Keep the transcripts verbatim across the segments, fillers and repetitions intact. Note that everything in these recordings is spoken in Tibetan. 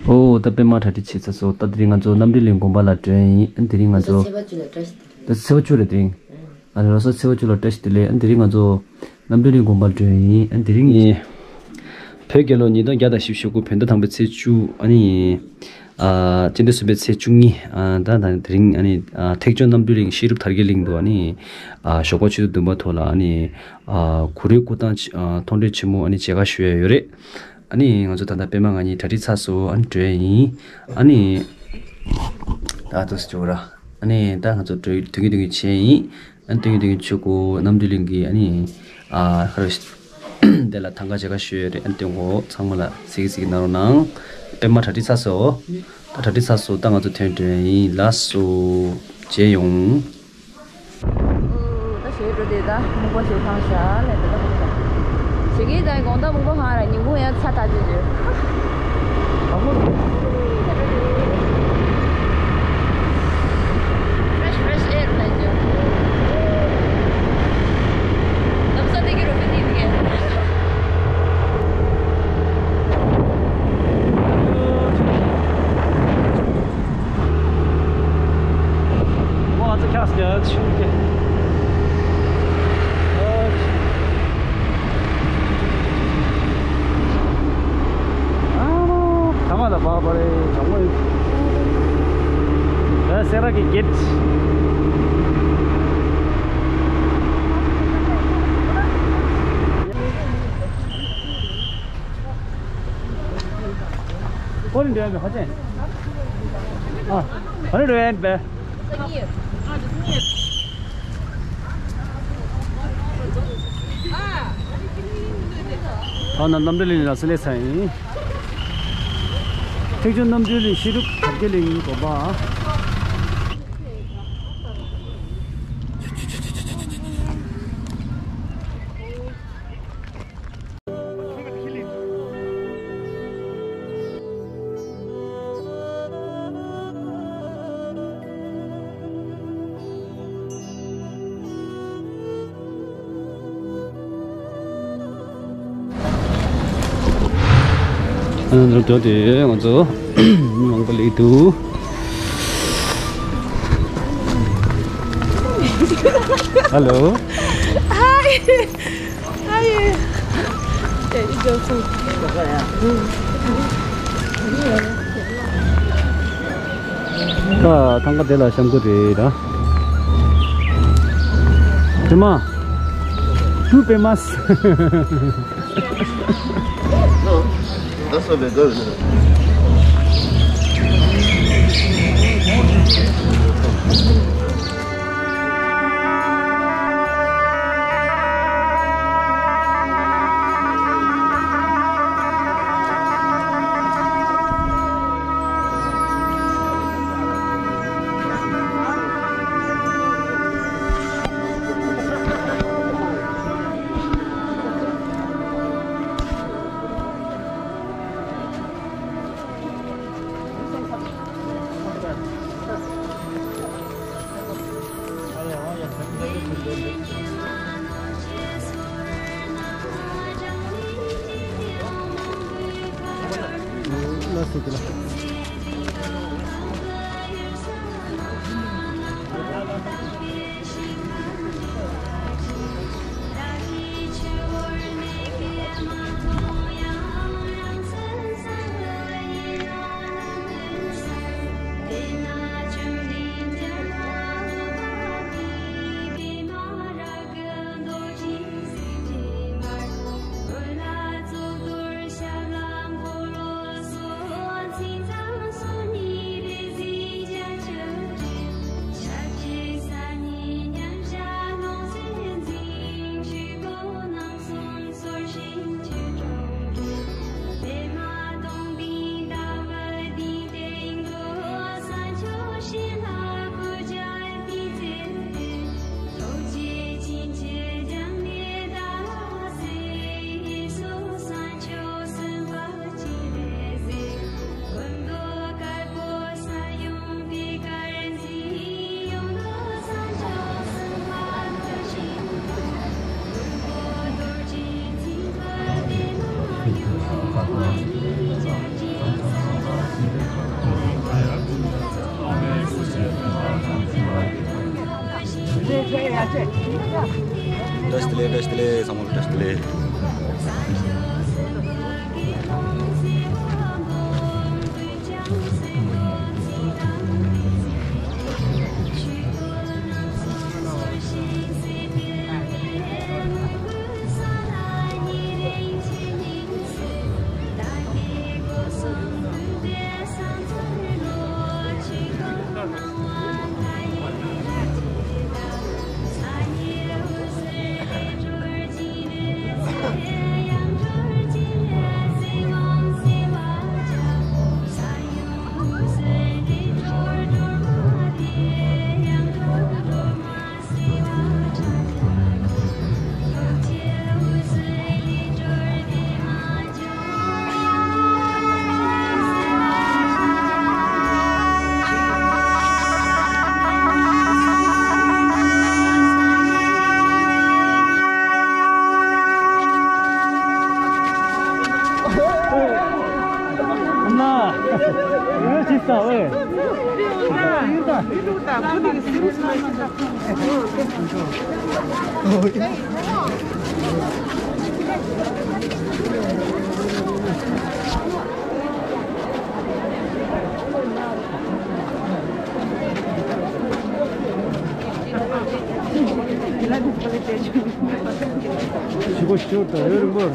ཨོ་ད་པད་མ་གྲ་སྒྲིག་བྱས་ཚར་སོང་། ད་དེ་རིང་ང་ཚོ་རྣམ་གྲོལ་གླིང་དགོན་པ་ལ་འགྲོ་ཡ་ཡིན། ཨ་དེ་རིང་ང་ཚོ་ཚེས་པ་བཅུ་ལ་བཀྲ་ཤིས་བདེ་ལེགས། ད་ཚེས་པ་བཅུ་རེད་དེ་རིང་། ཨ་ལགས་སོ། ཚེས་པ་བཅུ་ལ་བཀྲ་ཤིས་བདེ་ལེགས། ཨ་དེ་རིང་ང་ཚོ་རྣམ་གྲོལ་གླིང་དགོན་པར་འགྲོ་ཡིན། ཨ་དེ་རིང་ནི་བོད་རྒྱལ་ལོ་ཉིས་སྟོང་བརྒྱ་དང་བཞི་བཅུ་ཞེ་དགུ་བོད་ཟླ་དང་པོའི་ཚེས་བཅུ། ཨ་ནི་ཨ་སྤྱི་ཟླ་གསུམ་པའི་ཚེས་བཅུ་གཉིས། ཨ་ད་ད་དེ་རིང་ཨ་ནི་ཨ་ཐེག་མཆོག་རྣམ་གྲོལ་གླིང་ཤེས་རབ་དར་རྒྱས་གླིང་དུ་ཨ་ནི་ཨ་ཞོགས་པ་ཆུ་ཚོད་བདུན་པ་ཐོག་ལ་ཨ་ནི་ཨ་གུ་རུའི་སྐུ་ཐང་ཆེ་ཨ་མཐོང་གྲོལ་ཆེན་མོ་ཨ་ནི་མཇལ་ཁ་ཞུ་ཡ་ཡོད་རེད། ཨ་ནི་ང་ཚོ་ད་ལྟ་པད་མ་ང་གཉིས་གྲ་སྒྲིག་ཚར་སོང་། ཨ་ནི་འགྲོ་ཡ་ཡིན། ཨ་ནི་ད་ལྟ་སུ་ཅོག་ར། ཨ་ནི་ད་ང་ཚོ་འགྲོ་དུས་ཀྱི་དུས་ཀྱི་བྱས་ཡིན། ཨ་ནི་དུས་ཀྱི་དུས་ཀྱི་ཆུ་ཀུ་རྣམ་གྲོལ་གླིང་གི་ཨ་ནི་ཨ་ཧ་ར་དེ་ལ་ཐང་ག་མཇལ་ཁ་ཞུ་ཡ་རེད། ཨ་ནི་དེ་ངོ་ཚང་མ་ལ་གཟིགས་གཟིགས་གནང་རོགས་གནང་། པད་མ་གྲ་སྒྲིག་ཚར་སོང་། ད་གྲ་སྒྲིག་ཚར་སོང་། ད་ང་ཚོ་ཐོན་འགྲོ་ཡ་ཡིན། ལགས་སོ། མཇལ་ཡོང་། ད་ཞོལ་འགྲོ་དེ་ད་སྨུག་པ་ཞོལ་ཁང་ཤག་ལས་ད་ད་སྨུག་པ་ཞོལ་ཁང་ད་སྨུག་པ་ཁང་ར་ཉིན་གུང་ཡང་ཚ་ཐག་ཆོད་ཆོད། Fresh, fresh air ལ་ཅོ། ལམ་སང་དེ་གི་རོ་ཕི་ཏི་དེ་གི། ང་ཚོ་ཁ་སྐད་ཆུང་གི། ཨ་མ། ཐ་མ་ལ་བབས་པ་རེད། དྲང་མོ་ཡིན། ད་སེ་ར་གི་གེ་ཊི། ཨོ་ནི་འདྲ་ཡོད་པས་ཧ་ཅང་། ཨ། ཨ་ནི་འདྲ་ཡོད་པས། ད་ནི་རྣམ་གྲོལ་གླིང་ལ་སླེབས་ཚར་ཡིན། ཐེག་མཆོག་རྣམ་གྲོལ་གླིང་ཤེས་རབ་དར་རྒྱས་གླིང་དགོན་པ། ཨ་ནི་འགྲོ་དེ་ང་ཚོ་མི་མང་པོ་སླེབས་འདུག Hello. Hi. Hi. ཨ། ཐང་ག་དེ་ལ་བཤམས་ཀྱི་རེད་ད། དེ་མ། Too famous. No, that's not very good. བཀྲ་ཤིས་བདེ་ལེགས། བཀྲ་ཤིས་བདེ་ལེགས། ཚང་མ་ལ་བཀྲ་ཤིས་བདེ་ལེགས། ཤི་གོ་ཤོར་དང་ཡོད་རིང་པོར།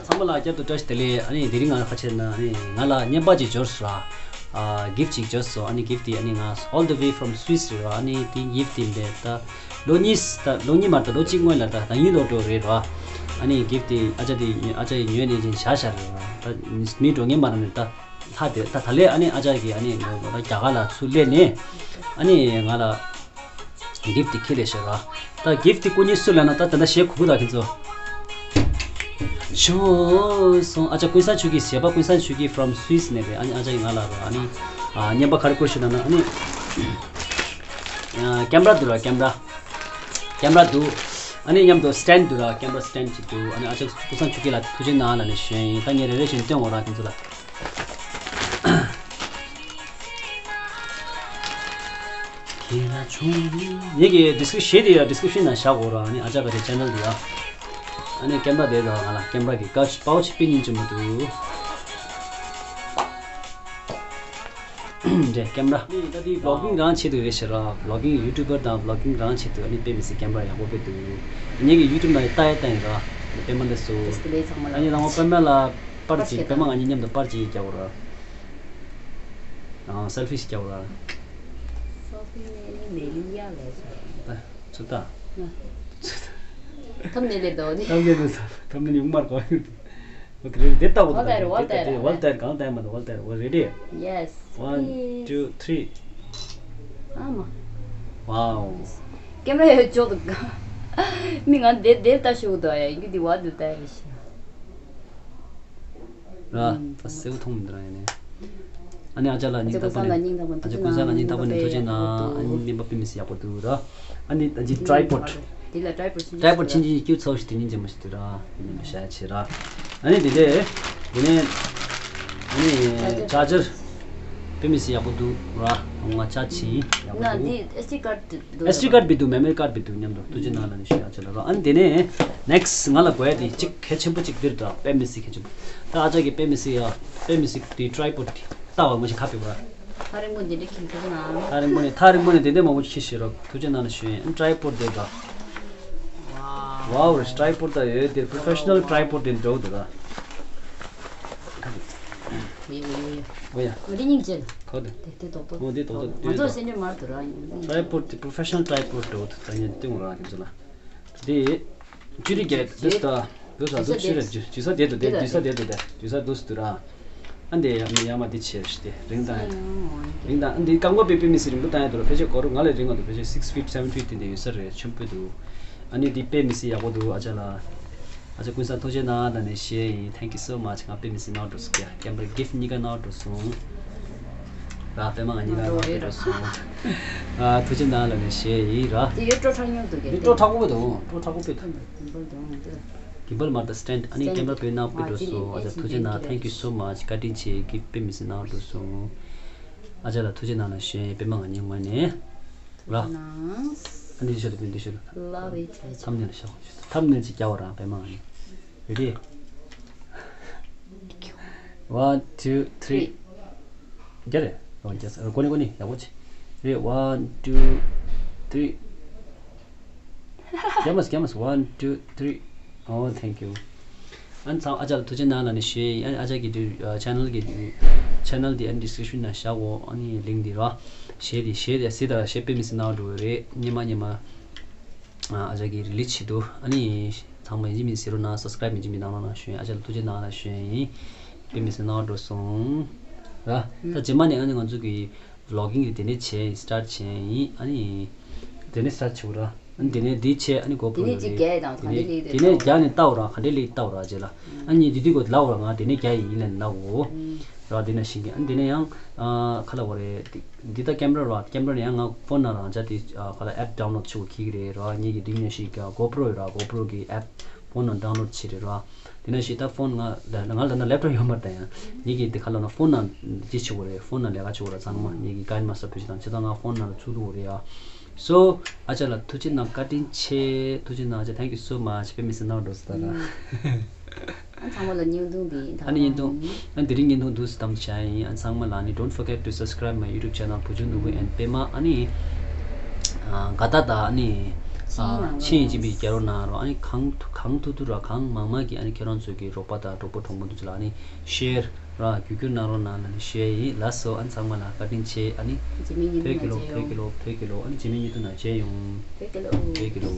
ཚང་མ་ལ་བསྐྱར་དུ་བཀྲ་ཤིས་བདེ་ལེགས། ཨ་ནི་དེ་རིང་ང་ཁ་ཆེ་ན་ཨ་ནི་ང་ལ་བརྙན་པར་ཅིག་འབྱོར་སོང་། ཨ་gift་ཅིག་བྱོས་སོང་། ཨ་ནི་gift་དེ་ཨ་ནི་ང་all the way from Swiss་རེད་བ། ཨ་ནི་དེ་gift་དེ་འདྲ་ད་ལོ་གཉིས་ད་ལོ་གཉིས་མ་རེད་ད་ལོ་གཅིག་སྔོན་ལ་ད་ད་ཡིན་ལོ་འགྲོ་རེད་བ། ཨ་ནི་gift་དེ་ཨ་ཅག་དེ་ཨ་ཅག་ཡིས་ཉོས་ནས་ཅིག་བཞག་བཞག་རེད་བ། ད་མི་འགྲོ་ངེས་མ་རེད་ནས་ད་ལྷ་དེ་ད་ད་ལས་ཨ་ནི་ཨ་ཅག་གིས་ཨ་ནི་ང་རྒྱ་གར་ལ་ཚུར་སླེབས་ནས་ཨ་ནི་ང་ལ། gift་དེ་ཁྱེར་ལས་ཤེས་ར། ད་gift་དེ་སྐུ་ཉིད་སུ་ལ་ན་ད་ད་ལྟ་གཞས་གུ་གུ་དག་ཁྱེད་ཚོ། ཞོ་སོང་ཨ་ཅག་ཀུན་བཟང་ཆོས་སྐྱིད་གཞས་པ་ཀུན་བཟང་ཆོས་སྐྱིད་from Swiss་ནས་རེད། ཨ་ནི་ཨ་ཅག་གིས་ང་ལ་ར་ཨ་ནི་ཨ་བརྙན་པ་ག་རེ་བསྐུར་ཤེས་ན་ན་ཨ་ནི་ཀེམ་ར་འདུག་ར། ཀེམ་ར་ཀེམ་ར་འདུག་ཨ་ནི་མཉམ་དུ་stand་འདུག་ར། ཀེམ་ར་stand་ཅིག་འདུག་ཨ་ནི་ཨ་ཅག་ཀུན་བཟང་ཆོས་སྐྱིད་ལ་ཐུགས་རྗེ་གནང་ལ་ནི་ཞུ་ཡིན། ད་ངས་རེ་རེ་བཞིན་སྟོན་འོང་ར་ཁྱེད་ཚོ་ལ། ངེད་ཀྱི་description་གཞས་དེ་ཡ་description་ནང་བཞག་གོ་ར། ཨ་ནི་ཨ་ཅག་ག་རེ་channel་དེ་ཡ། ཨ་ནི་ཀེམ་ར་དེ་དང་ང་ལ་ཀེམ་ར་གི་ཀ་པའོ་ཆི་པི་ཉིན་ཅི་མོ་དུ། འདྲེ་ཀེམ་ར། ཨ་ནི་ད་དེ་vlogging་རང་བྱེད་དུ་རེད་ཤེ་ར། vlogging་YouTuber་དང་vlogging་རང་བྱེད་དུ་ཨ་ནི་དཔེ་མི་སྲིད་ཀེམ་ར་ཡག་པོ་དཔེ་འདུག་ངེད་ཀྱི་YouTube་ནང་ལྟ་ཡ་ལྟ་ཡིན་ར། དཔེ་མ་འདི་སུ། ཨ་ནི་རང་དཔེ་མ་ལ་པར་ཅིག་དཔེ་མ་ང་གཉིས་མཉམ་དུ་པར་ཅིག་རྒྱག་གོ་ར། ཨ་selfie་ཞིག་རྒྱག་ར། སོ་ཕི་ནས་ནི་མེ་ལི་ཡ་ལས་སོ། ད་ཚུ་ད། ཐམ་ནེ་ལེ་དོ་ནི། ཐམ་ནེ་ལེ་ས་ཐམ་ནེ་ལེ་ཡུང་མར་གོ། ཨོ་ཁེ་རེད་དེ་ལྟ་བུ་ཝལ་ཏེར་ཝལ་ཏེར་ཝལ་ཏེར་གང་ལྟ་ཡ་མ་ད་ཝལ་ཏེར་ཝལ་རེ་ཌི། Yes. One, two, three. ཨ་མ། Wow. ཀེམ་ར་ཡོད་ཅོག་ཏུ་མི་ང་དེ་དེ་ལྟ་ཤོག་དོ་ཡ་ཡིན་གི་དི་ཝ་དུ་ལྟ་ཡ་ཤི། ར། ད་སེའུ་མཐོང་མི་འདུག་ར་ཡ་ནས། ཨ་ནི་ཨ་ཅག་ལ་སྙིང་ཐག་པ་ནས། ཨ་ཅག་ཀུན་བཟང་ལ་སྙིང་ཐག་པ་ནས་ཐུགས་རྗེ་གནང་། ཨ་ནི་བརྙན་པ་དཔེ་མི་སྲིད་ཡག་པོ་འདུག་ར། ཨ་ནི་ཨ་ཅི་tripod། དེ་ལ་tripod་ཆིན་tripod་ཆིན་ཆིན་སྐྱུ་ཚོགས་ཤིག་དེ་ཉིན་རྗེས་མ་ཞིག་དུ་ར། ཡིན་པ་ཤ་ཆེ་ར། ཨ་ནི་དེ་ལས་དེ་ནས་ཨ་ནི་charger་དཔེ་མི་སྲིད་ཡག་པོ་འདུག་ར། ང་ཆ་ཆིན་ཡག་པོ་ན་འདུག་འདི་SD card་འདུག SD card་བི་འདུག memory card་བི་འདུག་མཉམ་དུ་ཐུགས་རྗེ་གནང་ལ་ནི་ཞུ་ཡག་ཆེ་ལ་ར། ཨ་ནི་དེ་ནས་next་ང་ལ་དགོས་ཡ་དེ་གཅིག་གལ་ཆེན་པོ་གཅིག་འདིར་དང་དཔེ་མི་སྲིད་གལ་ཆེན་པོ། ད་ཨ་ཅག་གི་དཔེ་མི་སྲིད་ཡ་དཔེ་མི་སྲིད་དེ་tripod་ལྟ་བ་མ་ཞིག་ཁ་ཕེབས་ར། ཐག་རིང་པོ་འདི་འདྲ་ཁྱིམ་ཐུག་ན། ཐག་རིང་པོ་ནས་ཐག་རིང་པོ་ནས་དེ་འདྲ་མང་པོ་ཁྱི་ཤེས་རོགས་ཐུགས་རྗེ་གནང་ལ་ཞུ་ཡིན། tripod་དེ་དང་། Wow. Wow, tripod་དང་ཡོད་དེ་professional tripod་དེ་འགྲོ་འདུག་ད། ཡོ་ཡོ་ཡོ། ཨོ་ཡ། མ་རི་སྙིང་རྗེ། ཁ་དེ། དེ་དེ་ཏོག་ཏོག་མོ་དེ་ཏོག་ཏོག་ང་ཚོ་སེམས་ཅན་མར་དུ་ར་ཡིན། tripod་དེ་professional tripod་འགྲོ་འདུག་ད་ཉན་ཏེ་ངོ་རང་ཁྱིམ་ཚོ་ལ། དེ། ཇུ་རི་གེ་དུས་ད། དུས་ད་དུས་ཤི་རེ་ཇུ་ཇུ་ས་དེ་དུ་དེ་དུས་ས་དེ་དུ་དེ་དུས་ས་དུས་དུ་ར། ཨ་འདི་ཡ་མི་ཡ་མ་འདི་ཆེ་རེ་དེ་རིང་དང་ཡ། རིང་དང་ཨ་འདི་རྐང་པ་པེ་པེ་མི་སི་རིང་པོ་དང་ཡ་དུ་ར་ཕལ་ཆེར་གོ་རུ་ང་ལས་རིང་བ་དུ་ཕལ་ཆེར་six feet seven feet་དེ་འདི་ཡོད་ས་རེད་ཆེན་པོ་འདུག་ཨ་ནི་འདི་པེ་མི་སི་ཡག་པོ་འདུག་ཨ་ཅག་ལ། ཨ་ཅག་ཀུན་བཟང་ཐུགས་རྗེ་གནང་ད་ནས་ཞེས་ཡིན། Thank you so much། ང་པེ་མི་སི་ནང་འགྲོ་སོང་ཀྱ་ཀེམ་པར་gift་གཉིས་ཀ་ནང་འགྲོ་སོང་། ར་པད་མ་ང་གཉིས་ལ་ར་པད་ར་སོང་། ཨ་ཐུགས་རྗེ་གནང་ལ་ནས་ཞེས་ཡིན་ར། དེ་ཡོད་སྤྲོ་ཁྲག་ཉུང་འདུག་གས། འདི་སྤྲོ་ཁྲག་པོ་དང་སྤྲོ་ཁྲག་པོ་དཔེ་ཐུབ། གིམ་པལ་མ་ད་stand་ཨ་ནི་ཀེམ་ར་པེ་ནང་པེ་འགྲོ་སོང་། ཨ་ཅག་ཐུགས་རྗེ་གནང་། Thank you so much། བཀའ་དྲིན་ཆེ། gift་པེ་མི་སི་ནང་འགྲོ་སོང་། ཨ་ཅག་ལ་ཐུགས་རྗེ་གནང་ལ་ཞེས་པད་མ་ང་གཉིས་ངོས་ནས་ར། ཨ་འདི་ཤོད་དུ་པེ་འདི་ཤོད་དུ། ཐམ་ནེལ་ཤོད། ཐམ་ནེལ་ཅིག་རྒྱག་པ་ར་པད་མ་ང་གཉིས། Ready? One, two, three. རྒྱ་རེད། རང་རྒྱ་ས་གོ་ནི་གོ་ནི་ཡག་པོ་ཆེ། Ready? One, two, three. རྒྱ་མ་རྒྱ་མ། One, two, three. Oh, thank you. ཨ་ནི་ཚང་ཨ་ཅག་ལ་ཐུགས་རྗེ་གནང་ལ་ནི་ཞེས་ཡིན། ཨ་ནི་ཨ་ཅག་གི་དུ་channel་གི་channel་དེ་ཨ་ནི་description་ནང་བཞག་གོ་ཨ་ནི་link་དེ་ར། ཞེས་དེ་ཞེས་དེ་སི་ད་ཞེས་པེ་མི་སི་ནང་འགྲོ་གི་རེད། ཉི་མ་ཉི་མ། ཨ་ཅག་གིས་release་བྱེད་དུ་ཨ་ནི་ཚང་མ་ཡིན་གཅིག་མིན་གཅིག་ཟེར་རོགས་གནང་། subscribe་ཡིན་གཅིག་མིན་གནང་རོགས་གནང་ཞུ་ཡིན། ཨ་ཅག་ལ་ཐུགས་རྗེ་གནང་ལ་ཞུ་ཡིན། དཔེ་མི་སྲིད་གནང་འགྲོ་སོང་། ར། ད་རྗེས་མ་ནས་ཨ་ནི་ང་ཚོ་གི་vlogging་གི་དེ་ནས་བྱས་start་བྱས་ཡིན། ཨ་ནི་དེ་ནས་start་བྱེད་ར། ཨ་ནི་དེ་ནས་འདི་བྱས་ཨ་ནི་GoPro་དེ་ནས་ཅིག་རྒྱག་དང་ག་འདྲ་ལེགས་དེ་ནས་ལྟ་རྒྱག་ནས་ལྟ་ར་ག་འདྲ་ལེགས་ལྟ་ར་རྗེས་ལ། ཨ་ནི་འདི་དུས་གོ་ལབ་ར་ང་དེ་ནས་རྒྱག་ཡིན་ལན་ལབ་འོ། ར་དེ་ན་ཤིང་གི་ཨ་ནི་དེ་ནས་ཡང་ཁ་ལ་བ་རེད། འདི་ད་camera་ར། camera་ནས་ཡང་ང་phone་ནང་རང་ཅག་དེ་ཁ་ལ་app་download་བྱེད་དགོས་ཁྱི་གི་རེད་ར། ངེད་ཀྱི་འདི་ཉོ་ཤིག་GoPro་ཡོད་ར། GoPro་གི་app་phone་ནང་download་བྱེད་རེད་ར། དེ་ན་ཤིག་ད་phone་ང་ང་ལ་ན་laptop་ཡོད་མ་རེད་ད། ཡང་ངེད་ཀྱི་དེ་ཁ་ལ་ན་phone་ནང་ཅི་བྱེད་དགོས་རེད། phone་ནང་ལས་ཀ་བྱེད་དགོས་རེད། ཚང་མ་ངེད་ཀྱི་KineMaster་བེད་སྤྱོད་དང་བྱེད་སྟངས་ང་phone་ནང་ལ་ཚུད་དགོས་རེད་ཡ། So་ཨ་ཅག་ལ་ཐུགས་རྗེ་གནང་། བཀའ་དྲིན་ཆེ། ཐུགས་རྗེ་གནང་ཨ་ཅག thank you so much། དཔེ་མི་སྲིད་གནང་འགྲོ་ས་ད་ར། ཨ་ཚང་མ་ལ་བརྙན་ཐུང་འདི་ཨ་ནི་བརྙན་ཐུང་ཨ་དེ་རིང་བརྙན་ཐུང་འདུག་སེ་བཏང་བྱ་ཡིན། ཨ་ཚང་མ་ལ་ནི་don't forget to subscribe my YouTube channel བུ་ཆུང་ནོར་བུ་and པད་མ། ཨ་ནི་ཨ་དགའ་རྟགས་དང་ཨ་ནི་ ཨ་མཆན་ཡིན་ཅིག་བི་རྒྱ་རོ་གནང་རོགས། ཨ་ནི་གང་ཐུ་གང་ཐུབ་ཐུབ་ར་གང་མང་མང་གི་ཨ་ནི་ཁྱེད་རང་ཚོ་གི་རོགས་པ་དང་གྲོགས་པོ་གྲོགས་མོ་འདུག་ཅེ་ལ་ཨ་ནི་ཤེར་ར་རྒྱུ་རྒྱུ་གནང་རོགས་གནང་ལ་ནི་ཤེར་ཡིན་ལ་སོ། ཨ་ནི་ཚང་མ་ལ་བཀའ་དྲིན་ཆེ། ཨ་ནི་བོད་ཀྱི་ལོ་བོད་ཀྱི་ལོ་བོད་ཀྱི་ལོ། ཨ་ནི་རྗེས་མའི་ཉིན་ཐུ་ན་མཇལ་ཡོང་། བོད་ཀྱི་ལོ།